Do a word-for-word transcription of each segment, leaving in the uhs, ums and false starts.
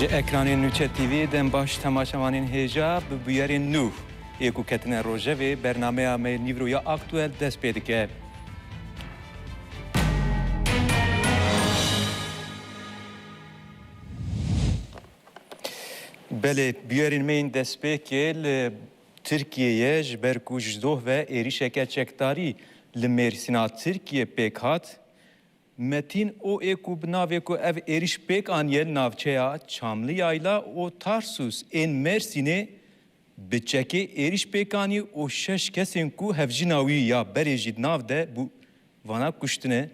Ji ekranên Nûçe T V dem baş temaşevanên hêja bi bûyerên nû. Ê ku ketine rojevê, bernameya me nîvro ya aktuel dest pê dike. Belê, bûyerên me yên destpêkê li Tirkiyeyê ji ber ku ji doh ve êrîşeke çekdarî li Mêrsîna Tirkiyê pêk hat. Metîn O ê ku bi navê ku ev êrîş pêk aniye li navçeya Çamliyayla û Tarsus ên Mersînê bi çekê êrîş pêk anî û şeş kesên ku hevjîna wî ya berê jî di nav de bû vana kuştine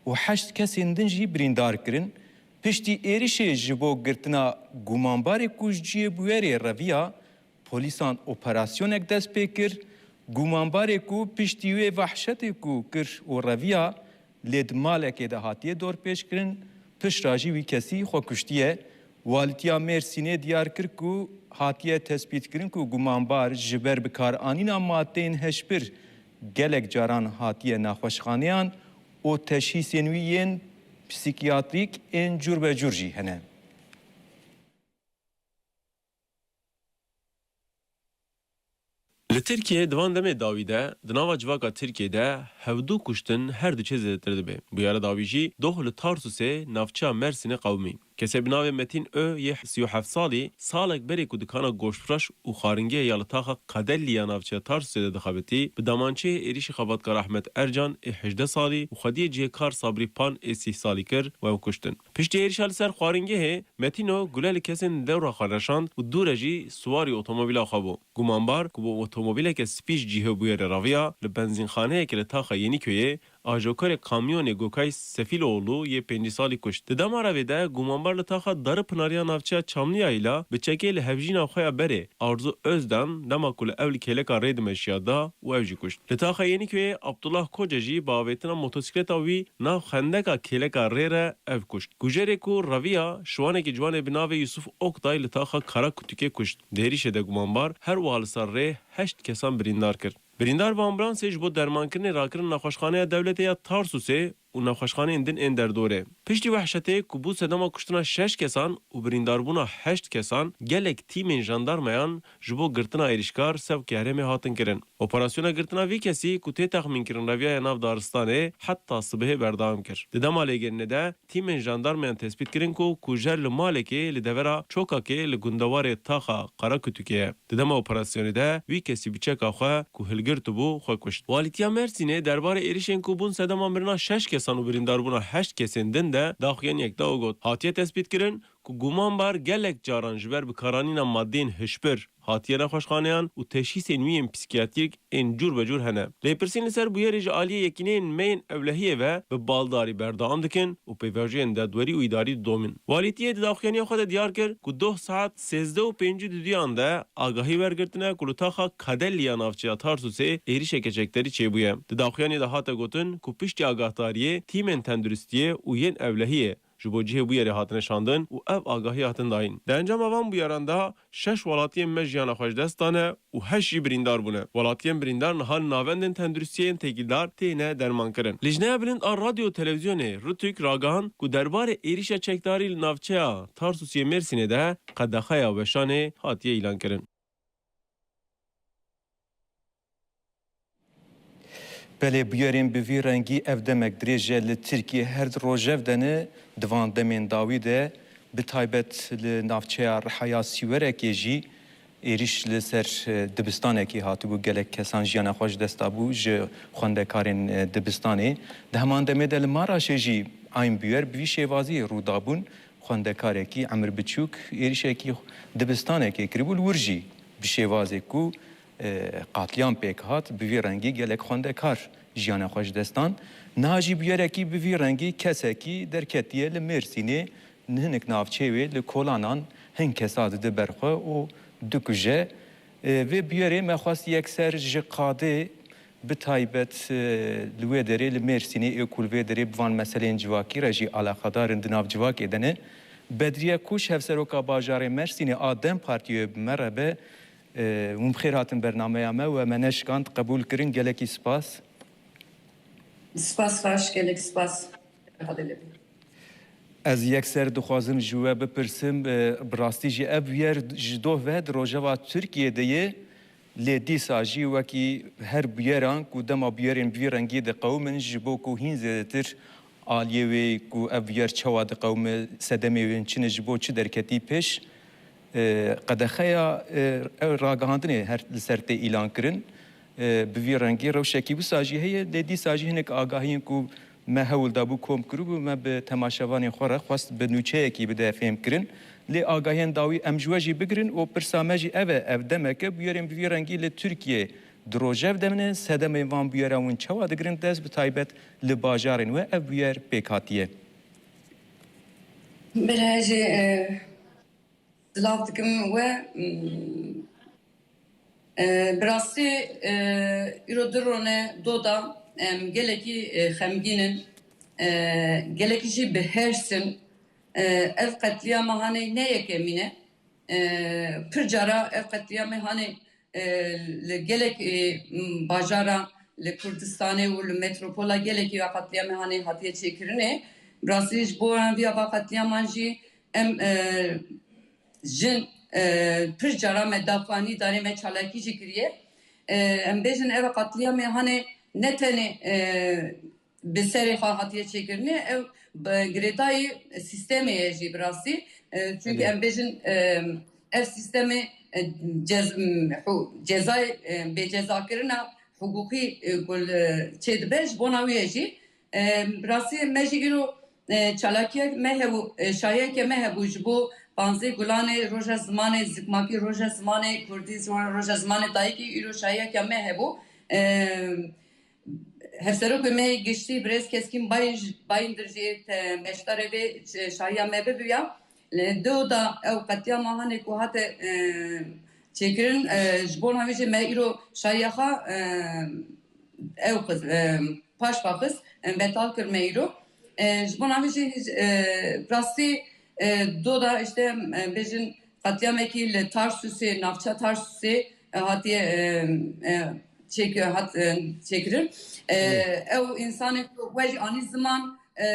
û heşt kesên din jî birîndar kirin. Piştî êrişê ji bo girtina gumanbarê ku ji cihê bûyerê reviya, polîsan operasyonek dest pê kir. Gumanbarê ku piştî wê vehşetê ku kir û reviya, lê di malekê de hatiye dorpêçkirin, piştra jî wî kesî xwe kuştiye. Walîtiya Mêrsînê diyar kir ku hatiye tespîtkirin ku gumanbar ji ber bikaranîna madeyên hişbir gelek caran hatiye nexweşxaneyan û teşhîsên wî yên psîkiyatrîk ên cûrbecûr jî hene. Li Tirkiyeyê di van demê dawî de, di nava civaka Tirkiyê de hevdu kuştin her diçe zêdetir dibe. Bûyera dawî jî doh li Tarsusê, navçeya Mersînê qewimî. Kesê bi navê Metîn Ö yê sî û heft salî, salek berê ku dikana goştfiraş û xwaringehê ya li taxa Kadelli ya navçeya Tarsusê de dixebitî, bi damançeyê êrîşî xebatkar Ahmet Ercan ê hejdeh salî û xwediyê cihêkar Sabrî Pan ê sîh salî kir û ew kuştin. Piştî êrîşa li ser xwaringehê, Metîno gule li kesên li dewra xwe reşand û dû re jî siwarî otomobîla xwe bû. Gumanbar ku bi otomobîleke spî ji cihê bûyerê reviya, li benzînxaneyekê li taxa Yenîköyê ajokarê kamyonê Gokay Sefîloğlu yê pêncî salî kuşt. Di dema revê de gumanbar li taxa Daripinarî ya navçeya Çamliyayê la bi çekê li hevjîna xwe ya berê Arzu Özden, dema ku li ew li kêleka rê dimeşiya, da û ew jî kuşt. Li taxa Yenîköyê Abdullah Koce jî bi avêtina motosîkleta wî nav xendeka kêleka rê re ev kuşt. Kujerê ku reviya, şiwanekî ciwanê bi navê Yusuf Oktay li taxa Karakutukê kuşt. Di êrîşê de gumanbar her wiha li ser rê heşt kesan birîndar kir. Birîndar bi ambulansê ji bo dermankirinê rakirin nexweşxaneya dewletê ya Tarsusê û nexweşxaneyên din ên derdorê. Piştî wehşetê ku bû sedema kuştina şeş kesan û birîndarbûna heşt kesan, gelek tîmên jandarmayan ji bo girtina êrîşkar sewkê herêmê hatin kirin. Operasyona girtina vî kesî ku tê texmînkirin reviyaya nav daristanê, heta sibihê berdewam kir. Di dema lêgerînê de tîmên jandarmayan tespît kirin ku kujer li malekê li devera Çokakê li gundewarê taxa Qarakutukê ye. Di dema operasyonê de wî kesî bi çeka xwe ku hilgirtibû xwe kuşt. Walîtiya Mersînê derbarê êrişên ku bûn sedema mirina şeş kesan û birîndarbûna heşt kesên din de daxuyaniyek da û got, hatiye tespîtkirin ku gumanbar gelek caran ji ber bikaranîna madeyên hişbir hatiye nexweşxaneyan û teşhîsên wî yên psîkiyatrîk ên cûr be cûr hene. Lêpirsîn li ser bûyerê ji aliyê yekîneyên me yên ewlehiyê ve bi baldarî berdewam dikin û pêvajoyên dadwerî û îdarî didomin. Walîtiyê di daxuyaniya xwe de diyar kir ku doh saet sêzdeh û pêncî û duduyan de agahî wergirtine ku li taxa Kadelli ya navçeya Tarsusê êrişeke çekdarî çêbûye. Di daxuyaniyê de hate gotin ku piştî agahdariyê tîmên tenduristiyê û yên ewlehiyê ji bo cihê bûyerê hatine şandin û ev agahî hatin dayîn. Di encama van bûyeran de şeş welatiyên me jiyana xwe ji dest dane û heşt jî birîndar bûne. Welatiyên birîndar niha li navendên tenduristiyê yên têkildar têne dermankirin. Lijneya Bilind a Radyo û Televîzyonê, rutûk, ragihand ku derbarê êrîşa çekdarî li navçeya Tarsusê Mêrsînê de qedexeya weşanê hatiye îlankirin. Belê, bûyerên bi vî rengî ev demek dirêj e li Tirkiyê her di rojev de ne, di van demên dawî de, bi taybet li navçeya Rihaya Sîwerekê jî êrîş li ser, e, dibistanekê hatibû, gelek kesan jiyana xwe ji dest dabû ji xwendekarên, e, dibistanê. Di heman demê de li Maraşê jî eyn bûyer bi vî şêvazî rû dabûn. Xwendekarekî emir biçûk êrîşekî dibistanekê kiribû, li wir jî bi şêvazê ku, e, qatliyam pêk hat, bi vî rengî gelek xwendekar jiyana xwe ji dest dan. Niha jî bûyerekî bi vî rengî kesekî derketiye li Mêrsînê, li hinek navçeyê wê, li kolanan hin kesa dide ber xwe û dikuje. E, vê bûyerê me xwest yekser ji qadê, bi taybet, e, li wê derê, li Mêrsînê, ê ku li vê derê bi van meseleyên civakî re jî alaqedar in, di nav civakê de ne. Bedriye Kuş, hevseroka bajarê Mersînê a dem Partiyê, bi me re be. E, hûn bi xêr hatin bernameya me, we me neşikand, qebûl kirin, gelekî spas. Spas baş, gelek spas. Xwedê lê be. Ez yekser dixwazim ji we bipirsim, e, bi rastî jî ev bûyer ji doh ve di rojeva Tirkiyê de ye, lê dîsa jî wekî her bûyeran ku dema bûyerên bi vî rengî diqewimin, ji bo ku hîn zêdetir aliyê wê ku ev bûyer çawa diqewime, sedemê wê çi ne, ji bo çi derketî pêş, e, qedexeya, e, ew ragihandinê her li ser tê îlan kirin. E, bi vî rengî rewşekî wisa jî heye, lê dîsa jî hinek agahiyên ku me hewl dabû kom kiribû, me bi temaşevanên xwe re xwest bi nûçeyekî bide fêhm kirin. Lê agahiyên dawî em ji we jî bigirin û pirsa me jî ev e, ev demeke bûyerên bi vî rengî li Tirkiyê di rojev de ne, sedemên van bûyeran hûn çawa digirin dest, bi taybet li bajarên we ev bûyer pêk hatiye? Belê, ez jî, e, silav dikim we. Hmm, e, bi rastî, e, îro du rone doda, em gelekî, e, xemgîn in, e, gelekî jî bi hêrs in. E, ev qetlîama hanê ne yekemîn e. E, pir cara ev qetlîamê hanê, e, li gelek, e, m, bajara li Kurdistanê û li metropola gelekî ve qetlîamê hanê hatiye çêkirinê. Bi rastî ji bo em vî ava qetlîaman jî em, e, jin, e, pir cara me daxuyanî dane, me çalakî jî kiriye. E, em bêjin ev qetlîamê hanê ne tenê, e, bi serê xwe hatiye çêkirinê, ew bi girêdayî sîstemê ye jî bi rastî. E, çunke Belê. em bêjin, e, ev sîstemê, e, cez-, m, hû-, cezayê, e, bêcezakirina hiqûqî, e, ku li çêdibe ji bona wî ye jî. E, bi rastî me jî îro, e, çalakiyek me hebû, e, şayiyeke me hebû ji bo panzdeh Gulanê, roja zimanê, zikmakî roja zimanê kurdî, roja zimanê dayikî îro şayiyeke me hebû. E, Hevserokê me yê giştî birêz Keskîn Bay-, Bayindir jî te-, beşdarê vê ş-, şahiya me bibûya. Lê di oda ew qetlîama hanê ku hate, e, çêkirin, e, ji bona wê jî me îro şahiya xwe, e, ew xiz, e, paş ve xist, e, betal kir me îro. E, ji bona wê jî, e, rastî, e, doda işte, e, bêjin qetlîamekî li Tarsusê, navça Tarsusê, e, hatiye, e, e, çêk-, hat, e, çêkirin. E, Belê. Ew însanê ku we jî anî ziman, e,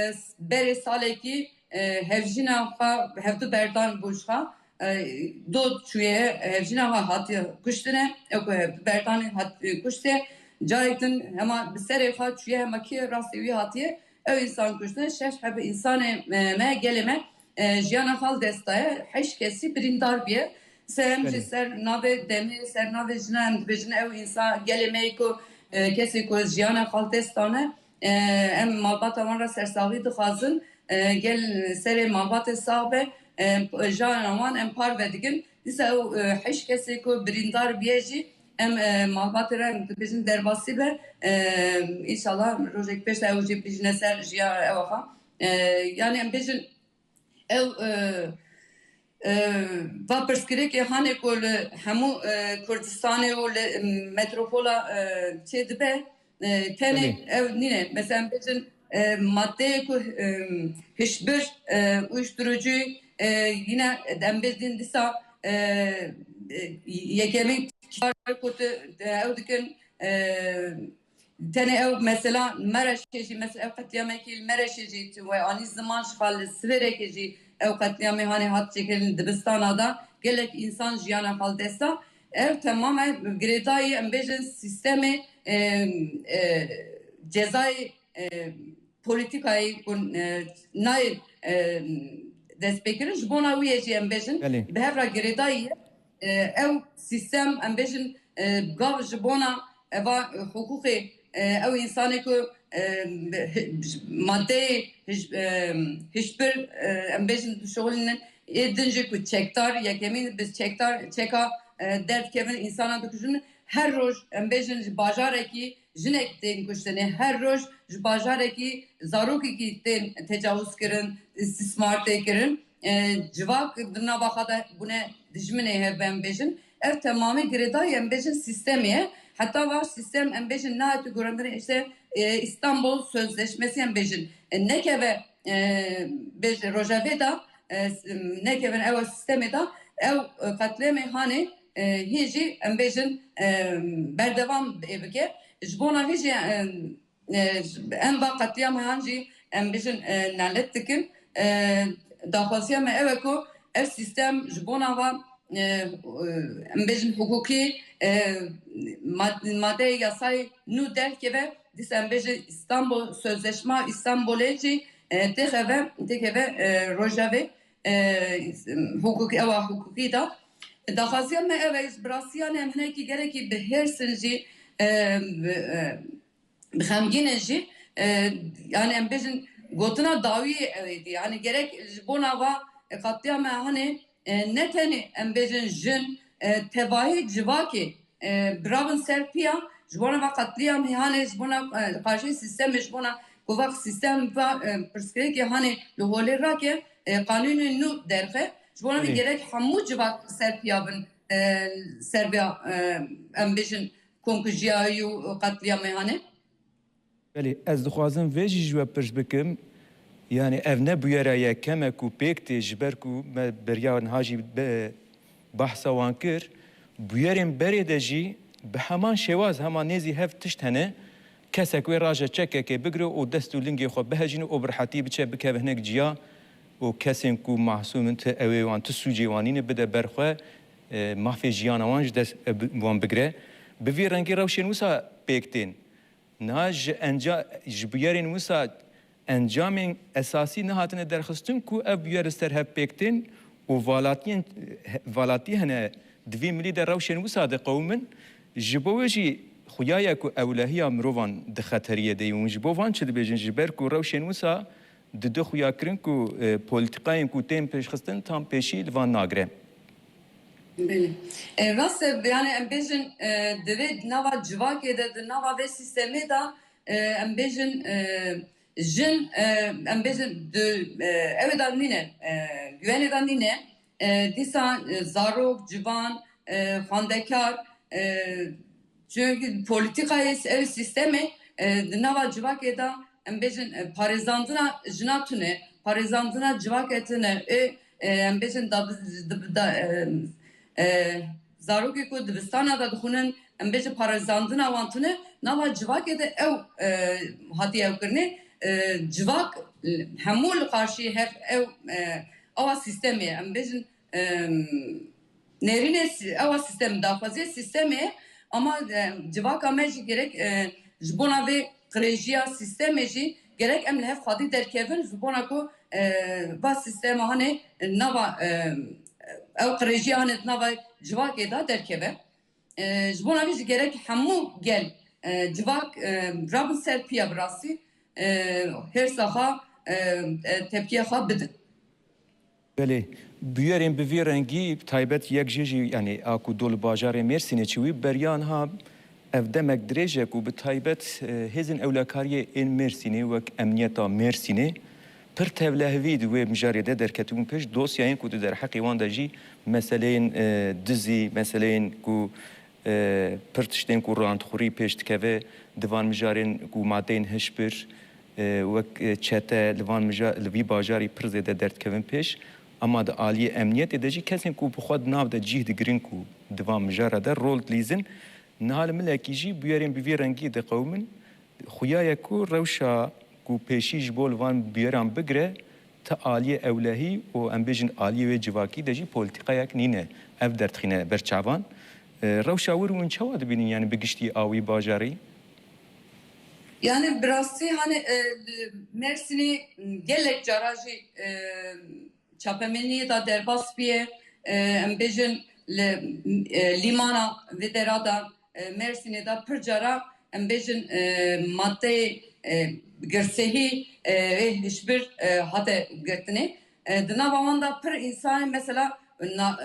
berê salekî, e, hevjîna xwe hevdu berdan bû ji xwe. E, dot çûye, hevjîna xwe hatiye kuştine, ew ku hevdu berdanê hat, e, kuştê. Carek din hema bi serê xwe çûye, hema kê rastê wî hatiye, ew însan kuştine. Şeş heb însanê, e, me, gelê me, e, jiyana xwe li dest daye. Heşt kesî birîndar bûye. Dîsa em jî Belê. ser navê demê, ser navê jina em dibêjin ew însan, gelê me yê ku, e, kesê ku jiyana xwe li dest dane, e, em malbata wan re sersaxî dixwazin. E, gel serê malbatê sax be, e, jiyana wan em parve dikin. Dîsa ew, e, heşt kesê ku birîndar bûye jî em, e, malbatê re em dibêjin derbasî be. E, înşallah rojek pêş de ew jî bijîne ser jiya ew xwe. E, yanî em bêjin ew, e, e, va pirsgirêkê hanê ku li hemû, e, Kurdistanê û li, e, metropola, e, çêdibe, e, tenê Belê. ew nîne. Mesela em bêjin, e, madeyê ku, e, hişbir, e, uyuşturucu, e, yine em bêjin dîsa, e, e, yekemîn kar ku tu, e, ew dikin, e, Tenê ew mesela Mereşê jî, mesela ev qetlîamekî li Mereşê jî we anî ziman ji xwe li Sivêrekê jî ew qetlîamê hanê hat çêkirin dibistana da gelek însan jiyana xwe li dest da. Ev temam ev girêdayî em bêjin sîstemê, e, e, cezayê, e, polîtîkayê ku, e, nayê, e, destpêkirin ji bona wî ye jî em bêjin Belê. bi hev re girêdayî ye. E, ew sîstem, em bêjin, e, gav ji bona eva, e, hiqûqê, e, ew însanê ku, e, hi-, madeyê hij-, e, hişbir, e, em bêjin dişixulînin, ê din jî ku çekdar, yekemîn bi çekdar, çeka, e, derdikevin, însana dikujin. Her roj, em bêjin, ji bajarekî jinek tên kuştinê, her roj ji bajarekî zarokekî tên tecawizkirin, îstîsmar tê kirin. E, civak di nava xwe de bûne dijminê hev, em bêjin. Ev temamê girêdayî, em bêjin, sîstemê ye. Heta va sîstem, em bêjin, nehate guherandinê, işte, e, Îstanbul Sözleşmesi, em bêjin. E, nekeve, e, bêjin, rojevê de, e, s-, nekevin ew sîstemê de, ew, e, qetlêmê hanê, e, hê jî, em bêjin, e, berdewam ê bike. Ji bona vê jî, e, e, em va qetlîamehan jî, em bêjin, e, nalet dikin. E, daxwaziya me ew e ku ev sîstem ji bona va, e, e, em bêjin hukukî, e, mad-, madeyê yasayê nû derkeve, dîsa em bêjin Îstanbul, Sözleşma Îstanbulê jî, e, têxeve, têkeve, e, Rojavê, e, hukukî, ewa hukukî da. Daxwaziya me ev e, bi rastî, yanî, em hinekî gelekî bi hêrs in jî, e, bi, e, bi xemgîn in jî, e, yanî, em bêjin gotina dawiyê ew ê dî. Yanî, gerek ji bona va, e, qetlîyama Hanê, e, ne tenê, em bêjin, jin, e, tevahî civakê, e, biravin ser piya, ji bona va qetlîyamê Hanê, ji bona, e, qarşî sîstemê, ji bona ku va sîstem va, e, pirsgirêkê Hanê li holê rake, e, qanûnên nû derxe. Ji bona vê Belê. gerek hemû civak ser piya bin, e, ser vê, e, em bêjin, komkujiya û qetlîyamê Hanê. Belê, ez dixwazim vê jî ji we pirs bikim. Yanî ev ne bûyera yekem e ku pêk tê, ji ber ku me beriya niha jî be-, behsa wan kir. Bûyerên berê de jî bi heman şêwaz, hema nêzî hev tişt hene. Kesek wê raje çekekê bigire û dest û lingê xwe bihejîne û bi rehetî biçe bikeve hinek ciya û kesên ku masûm in, ti ewê wan, ti sûcê wan nîne, bide ber xwe, e, mafê jiyana wan ji dest, e, bi-, wan bigire. Bi vî rengî rewşên wisa pêk tên. Niha ji enca-, ji bûyerên wisa encamên esasî nehatine derxistin ku ev bûyer li ser hev pêk tên û valatiyên, valatî hene di vî milî de rewşên wisa diqewimin. Ji bo wê jî xuya ye ku ewlehiya mirovan di xeteriyê de ye. Hûn ji bo van çi dibêjin? Ji ber ku rewşên wisa di du xuya kirin ku, e, polîtîkayên ku tên pêşxistin tam pêşî li van nagire. Belê. E, rast e, yani em bêjin, e, di vê nava civakê de, di nava vê sîstemê de, e, em bêjin, e, jin, e, em bêjin, di, e, ew ê de nîne, e, güvenê de nîne, e, dîsa, e, zarok, civan, e, xwendekar, e, çünkü polîtîkayê s-, ew sîstemê, e, di nava civakê de, em bêjin, e, parêzandina jina tune, parêzandina civakê tune, ê, e, em bêjin, da, da, da, e, e, zarokê ku dibistana de dixwînin, em bêjin, parêzandina wan tune, nava civakê de ew, e, hatiye ew kirinê, e, civak, e, hemû li qarşî hev ew, e, ewa sîstemê, em bêjin, e, nêrînê sî-, ewa sîstem, daxwaziya sîstemê ye, ama, e, civaka me jî gerek, e, ji bona vê qirêjiya sîstemê jî gerek em li hev xwedî derkevin, ji bona ku, e, va sîstema hanê nava, e, ew qirêjiya hanê di nava civakê de derkeve. E, ji bona vê jî gerek hemû gel, e, civak, e, rabin ser piya bi rastî, e, hêrsa xwe, e, e, tepkiya xwe bidin. Belê, bûyerên bi vî rengî, bi taybet yek jê jî, yanî a ku do li bajarê Mêrsînê çûyî, beriya niha ev demek dirêj e ku bi taybet, e, hêzên ewlekariyê ên Mêrsînê wek Emniyeta Mêrsînê pir tevlehevî di wê mijarê de derketibûn pêş, dosyayên ku di derheqê wan de jî meseleyên, e, dizî, meseleyên ku e, pir tiştên ku rantxurî pêş dikeve, di van mijarên ku madeyên hişbir, e, wek, e, çete li van mija-, li vî bajarî pir zêde derdikevin pêş. Ama di aliyê emniyetê de jî kesên ku bi xwe di nav de cîh digirin ku di van mijara de rol dilîzin, niha li milekî jî bûyerên bi vî rengî diqewimin. Xuya ye ku rewşa ku pêşî ji bo li van bûyeran bigire, ti aliyê ewlehî û em bêjin aliyê wê civakî de jî polîtîkayek nîne. Ev derdixîne ber çavan. E, rewşa wir hûn çawa dibînin, yanî bi giştî a wî bajarî? Yani bi rastî hani, e, Mersinî gelek cara jî, e, çapemeniyê de derbas bûye, e, em bêjin li, e, lîmana vê dera de, e, Mersinê de pir cara em bêjin, e, madeyê, e, girsehî, e, ê hişbir, e, hate girtinê. E, di nava wan de pir însanê mesela na-,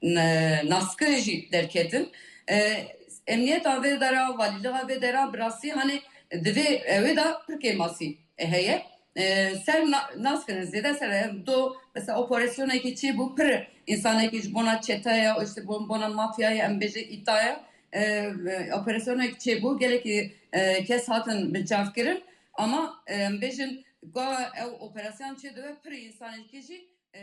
n-, naskirê jî derketin. E, emniyeta vê dera, valîlixa vê dera bi rastî hani di vê, e, wê de pir kêmasî heye. E, ser na-, nas kirin, zêde ser, e, do, mesela operasyonekî çêbû, pir însanekî ji bona çetaya, işte bon-, bona mafyaya, em bêje îtaya, e, e, operasyonekî çêbû, gelekî, e, kes hatin binçavkirin, ama, e, em bêjin, ga ew operasyon çêdibe, pir însanekî jî